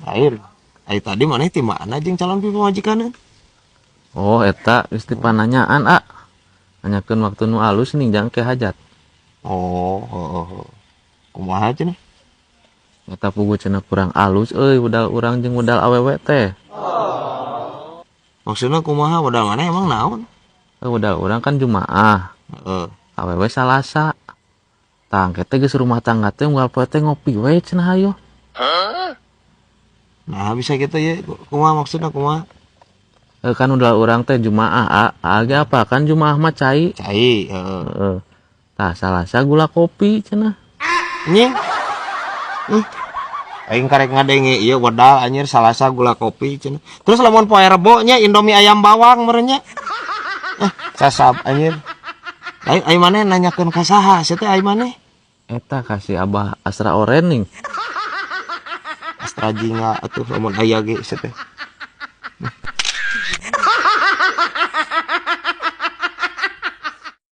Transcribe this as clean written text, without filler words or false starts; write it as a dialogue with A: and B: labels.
A: Lain. Ai tadi maneh ti mana jeung calon pamajikan?
B: Oh, eta geus dipananyaan, ah. Nanyakeun waktu nu alus nih jang ke hajat.
A: Oh, heeh. Kumaha cenah?
B: Eta puguh cenah kurang alus euy udal urang jeung udal awewe teh.
A: Maksudna kumaha, modal maneh emang naon?
B: Eh, udal urang kan Jumaah. Awewe Salasa. Tah, engke teh geus rumah tangga teh unggal poe teh ngopi we cenah hayo.
A: Nah, bisa gitu ya. Kumaha maksudna, kumaha?
B: Eh, kan udal urang teh Jumaah, a, a ge apa kan Jumaah mah cai.
A: Cai, heeh.
B: Heeh. Tah, Salasa gula kopi cenah.
A: Nying. Aing karek ngadenge ieu wedal anjir, Salasa gula kopi cenah. Terus lamun poe Rebo nya Indomie ayam bawang meureun nya. Eh, sasab anjir. Aing aing maneh nanyakeun ka saha sia teh ai maneh?
B: Eta kasih Abah Astra Orening.
A: Astra jingga atuh lamun aya ge sia teh.